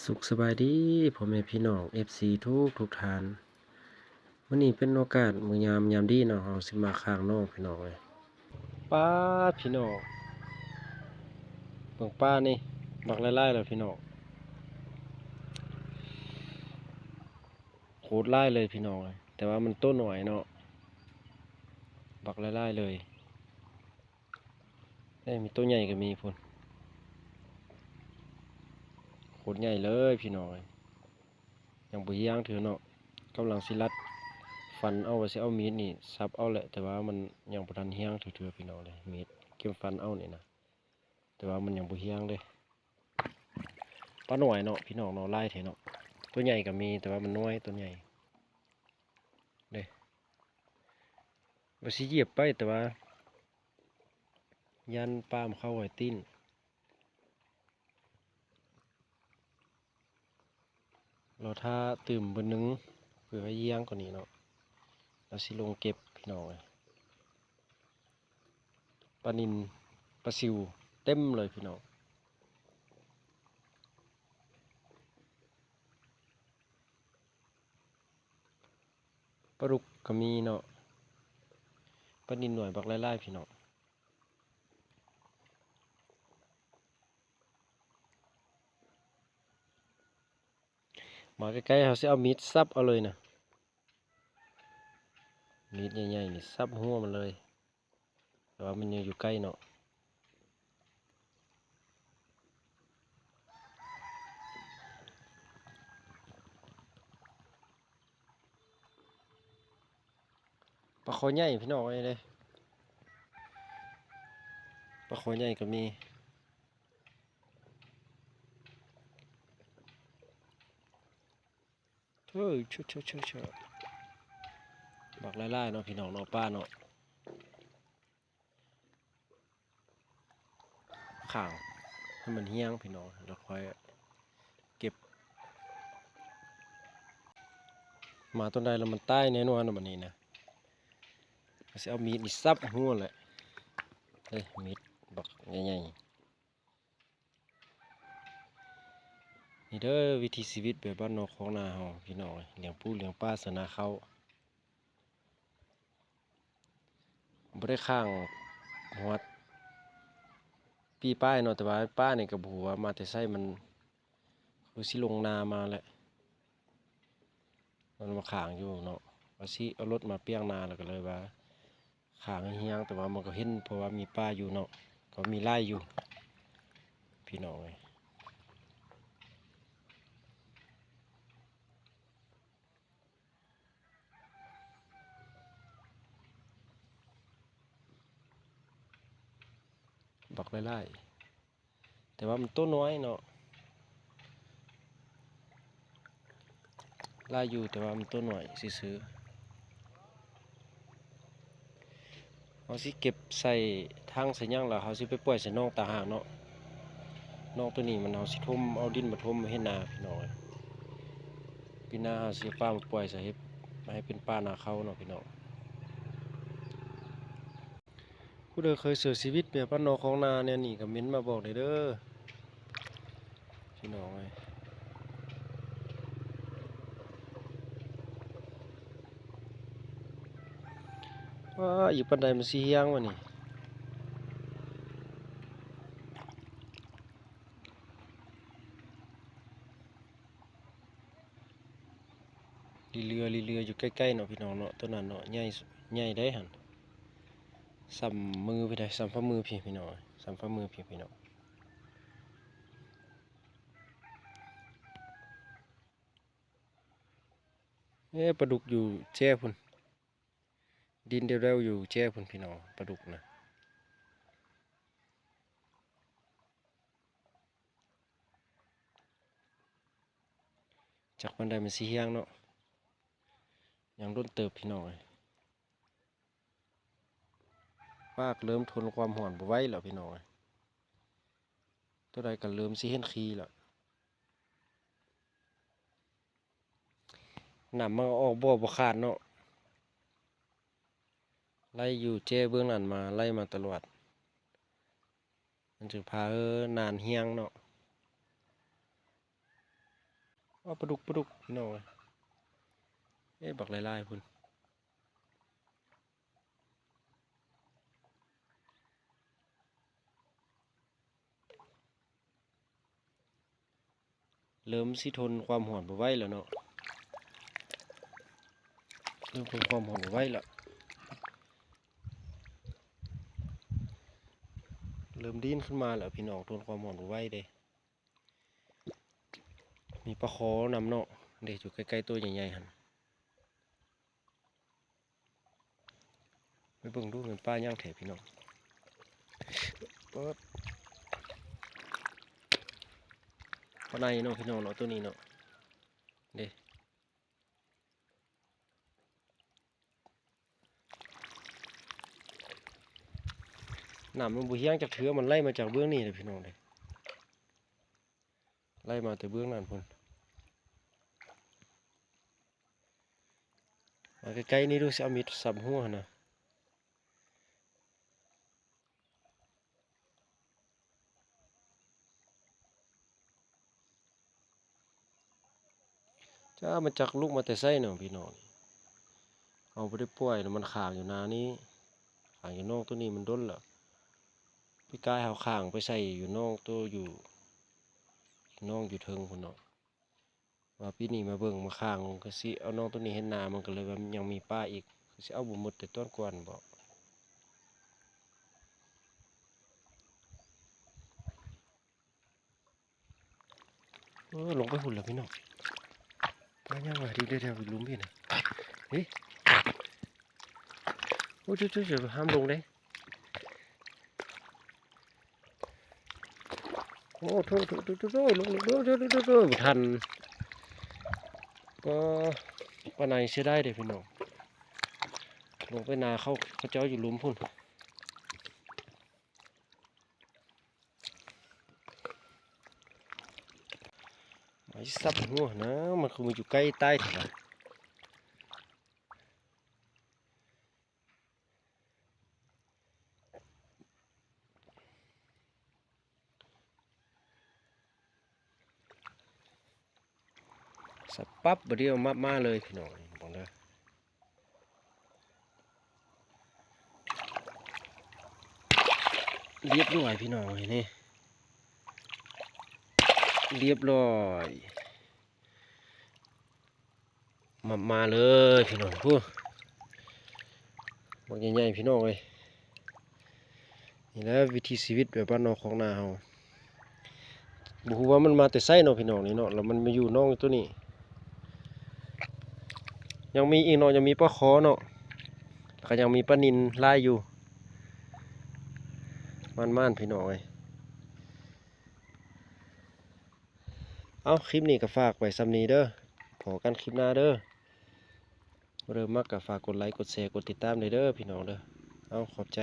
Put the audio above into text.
ສຸກສະບາຍດີພໍ່ແມ່ພີ່ນ້ອງ ເອັຟຊີ ທຸກໆທ່ານ. ມື້ນີ້ເປັນໂອກາດມື້ຍາມ ຍາມດີເນາະ, ເຮົາຊິມາຄ້າງນ້ອງພີ່ນ້ອງເອີຍ. ປາດ ພີ່ນ້ອງ ເບິ່ງປານີ້ ບັກຫຼາຍໆເລີຍພີ່ນ້ອງ, ໂຄດຫຼາຍເລີຍພີ່ນ້ອງເອີຍ. ແຕ່ວ່າມັນໂຕນ້ອຍເນາະ, ບັກຫຼາຍໆເລີຍ. ເອີ ມີໂຕໃຫຍ່ກໍມີພຸ້ນ, ໂຄດໃຫຍ່ເລີຍພີ່ນ້ອງເອີຍ. ຍັງບໍ່ຮຽງເທື່ອເນາະ, ກຳລັງຊິລັດຟັນເອົາ ວ່າຊິເອົາມີດນີ້ສັບເອົາແຫຼະ, ແຕ່ວ່າມັນຍັງບໍ່ທັນຮຽງເທື່ອໆ ພີ່ນ້ອງເອີຍ. ມີດເກັມຟັນເອົານີ້ນະ, ແຕ່ວ່າມັນຍັງບໍ່ຮຽງເດ້. ປານ້ອຍເນາະ ພີ່ນ້ອງເນາະ, ຫຼາຍແທ້ເນາະ. ໂຕໃຫຍ່ກໍມີ ແຕ່ວ່າມັນນ້ອຍ ໂຕໃຫຍ່ເດ້. ວ່າຊິຢຽບໄປ ແຕ່ວ່າຢ້ານປາມນເຂົ້າຮອຍຕີນ. ລໍຖ້າຕື່ມບຶດໜຶ່ງ ເພື່ອໃຫ້ຮຽງກວ່ານີ້ເນາະ, ແລ້ວຊິລົງເກັບພີ່ນ້ອງເອີຍ. ປານິນປາຊິວເຕັມເລີຍພີ່ນ້ອງ. ປາດຸກກໍມີເນາະ, ປານິນນ້ອຍບັກຫຼາຍໆ ພີ່ນ້ອງ. ມາໃກ້ໆ ເຮົາຊິເອົາມີດສັບເອົາເລີຍນະ, ມີດໃຫຍ່ໆນີ້ສັບຫົວມັນເລີຍ. ແຕ່ວ່າມັນຍັງຢູ່ໃກ້ເນາະ. ປາຄໍໃຫຍ່ພີ່ນ້ອງເອີຍເດ້, ປາຄໍໃຫຍ່ກໍມີ. ເອີ ເຊີໆໆໆ ບັກຫຼາຍໆເນາະ ພີ່ນ້ອງເນາະ, ປາເນາະ. ຂ້າງໃຫ້ມັນຮຽງພີ່ນ້ອງ, ແລ້ວຄ່ອຍເກັບ. ມາຕອນໃດແລ້ວມັນຕາຍແນ່ນອນນະ ບັດນີ້ນະ. ກໍຊິເອົາມີດນີ້ສັບຫົວແຫຼະ. ເອີ ມີດບັກໃຫຍ່ໆ. ນີ້ເດີ ວິຖີຊີວິດແບບບ້ານນອກຄອກນາເຮົາ ພີ່ນ້ອງເອີຍ, ລ້ຽງປູລ້ຽງປາໃສ່ນາເຂົ້າ. ບໍ່ໄດ້ຄ້າງຮອດປີປາຍເນາະ, ແຕ່ວ່າປານີ້ກໍບໍ່ຮູ້ວ່າມາແຕ່ໃສ, ມັນຄືຊິລົງນາມາແຫຼະ. ມັນມາຄ້າງຢູ່ເນາະ, ວ່າຊິເອົາລົດມາປຽງນາ ແລ້ວກໍເລີຍວ່າຄ້າງໃຫ້ຮຽງ, ແຕ່ວ່າມັນກໍເຫັນ ເພາະວ່າມີປາຢູ່ເນາະ, ກໍມີຫຼາຍຢູ່ ພີ່ນ້ອງເອີຍ. ບັກຫຼາຍໆ. ແຕ່ວ່າມັນໂຕນ້ອຍເນາະ, ຫຼາຍຢູ່ ແຕ່ວ່າມັນໂຕນ້ອຍຊື່ໆ. ເຮົາຊິເກັບໃສ່ຖັງໃສ່ຫຍັງ ແລ້ວເຮົາຊິໄປປ່ອຍໃສ່ໜອງຕ່າງຫາກເນາະ. ໜອງໂຕນີ້ມັນ ເຮົາຊິຖົມເອົາດິນມາຖົມເຮັດນາ ພີ່ນ້ອງເອີຍ. ປີໜ້າເຮົາຊິເອົາປາມາປ່ອຍໃສ່ ເຮັດໃຫ້ເປັນປານາເຂົ້າເນາະ ພີ່ນ້ອງ. ຜູ້ໃດເຄີຍໃຊ້ຊີວິດແບບບ້ານນອກຄອກນາແນວນີ້ ກໍເມັ້ນມາບອກແດ່ເດີ ພີ່ນ້ອງເອີຍ. ວ້າ ອີກປານໃດມັນຊິຮຽງວະນີ້. ລີເລືອ ລີເລືອຢູ່ໃກ້ໆເນາະ ພີ່ນ້ອງເນາະ, ໂຕນັ້ນເນາະ ໃຫຍ່ ໃຫຍ່ໄດ໋ຫັ້ນ, ສ່ຳມືພີ້ໄດ໋ ສ່ຳຝ່າມືພີ້ ພີ່ນ້ອງ, ສ່ຳຝ່າມືພີ້ ພີ່ນ້ອງ. ເອີ ປາດຸກຢູ່ແຈພຸ້ນ, ດິນແດວໆຢູ່ແຈພຸ້ນ ພີ່ນ້ອງ, ປາດຸກນະ. ຈັກປານໃດມັນຊິຮຽງເນາະ, ຍັງດົນເຕີບ ພີ່ນ້ອງເອີຍ. ປາກເລີ່ມທົນຄວາມຮ້ອນບໍ່ໄຫວແລ້ວ ພີ່ນ້ອງເອີຍ, ໂຕໃດກໍເລີ່ມຊິເຫັນຂີ້ແລ້ວ. ນ້ຳມັນກໍອອກບໍ່ ບໍ່ຂາດເນາະ, ໄຫຼຢູ່ແຈເບື້ອງນັ້ນມາ ໄຫຼມາຕະຫຼອດ. ມັນຈະພາເຮີນານຮຽງເນາະ. ອ້າວ ປາດຸກ ປາດຸກ ພີ່ນ້ອງເອີຍ ເອີ ບັກຫຼາຍໆພຸ້ນ. ເລີ່ມຊິທົນຄວາມຮ້ອນບໍ່ໄຫວແລ້ວເນາະ ເລີ່ມທົນຄວາມຮ້ອນບໍ່ໄຫວແລ້ວ ເລີ່ມດີ້ນຂຶ້ນມາແລ້ວພີ່ນ້ອງ ທົນຄວາມຮ້ອນບໍ່ໄຫວເດ້. ມີປາຄໍນຳເນາະ ເດ້ ຢູ່ໃກ້ໆ ໂຕໃຫຍ່ໆຫັ້ນ. ໄປເບິ່ງດູແມ່ນປາຫຍັງແທ້ພີ່ນ້ອງ. ເປີດ ປາໄນເນາະພີ່ນ້ອງເນາະ ໂຕນີ້ເນາະ ເດ້. ນ້ຳມັນບໍ່ຮຽງຈັກເທື່ອ ມັນໄຫຼມາຈາກເບື້ອງນີ້ເດ້ພີ່ນ້ອງເດ້ ໄຫຼມາແຕ່ເບື້ອງນັ້ນພຸ້ນ. ມາໃກ້ໆ ນີ້ດູ ຊິເອົາມີດສັບຫົວຫັ້ນນະ. ຈ້າ ມັນຈັກລຸກມາແຕ່ໃສເນາະພີ່ນ້ອງ. ເຮົາບໍ່ໄດ້ປ່ອຍ ມັນຄ້າງຢູ່ນານີ້ ຄ້າງຢູ່ໜອງໂຕນີ້ມັນດົນແລ້ວ. ປີກາຍເຮົາຄ້າງໄປໃສ່ຢູ່ໜອງໂຕ ຢູ່ໜອງຢູ່ເທິງພຸ້ນເນາະ. ວ່າປີນີ້ມາເບິ່ງມາຄ້າງ ຄືຊິເອົານ້ອງໂຕນີ້ເຮັດນາ ມັນກໍເລີຍວ່າຍັງມີປາອີກ ຄືຊິເອົາບໍ່ໝົດແຕ່ຕອນກ່ອນບໍ. ເອີ ລົງໄປພຸ້ນແລ້ວພີ່ນ້ອງ. ປາຫຍັງວະ ທີ່ໄດ້ແຖວລຸ່ມພີ້ນະ. ເອີ ໂອ້ ຈຸໆໆ ຫ້າມລົງເດ້. ໂອ້ ໂທ້ໆໆໆ ລົງໆໆ ບໍ່ທັນ. ກໍປາໄນເສຍດາຍເດ້ພີ່ນ້ອງ ລົງໄປນາເຂົາ ເຂົາເຈົ້າຢູ່ລຸ່ມພຸ້ນ. ໄມ້ສັບຫົວນະ ມັນຄືມາຢູ່ໃກ້ໃຕ້ແທ້ວະ. ສະປັບ ບາດດຽວມັບມາເລີຍພີ່ນ້ອງ ເບິ່ງເດີ. ລຽບລ້ວຍພີ່ນ້ອງເອີຍ ນີ້ ລຽບລ້ວຍ. ມາ ມາເລີຍພີ່ນ້ອງ ພຸ້ນ ບັກໃຫຍ່ໆ ພີ່ນ້ອງເອີຍ. ນີ້ແຫຼະວິຖີຊີວິດແບບບ້ານນອກຄອກນາເຮົາ ບໍ່ຮູ້ວ່າມັນມາແຕ່ໃສເນາະພີ່ນ້ອງ ນີ້ເນາະ ແລ້ວມັນມາຢູ່ໜອງໂຕນີ້. ຍັງມີອີກເນາະ ຍັງມີປາຄໍເນາະ ແລ້ວກໍຍັງມີປານິນຫຼາຍຢູ່. ມ່ານໆ ພີ່ນ້ອງເອີຍ. ເອົາ ຄລິບນີ້ກໍຝາກໄວ້ສ່ຳນີ້ເດີ ພໍ້ກັນຄລິບໜ້າເດີ. ຜູ້ໃດມັກກໍຝາກກົດໄລ ກົດແຊ ກົດຕິດຕາມແດ່ເດີພີ່ນ້ອງເດີ. ເອົາ ຂອບໃຈ.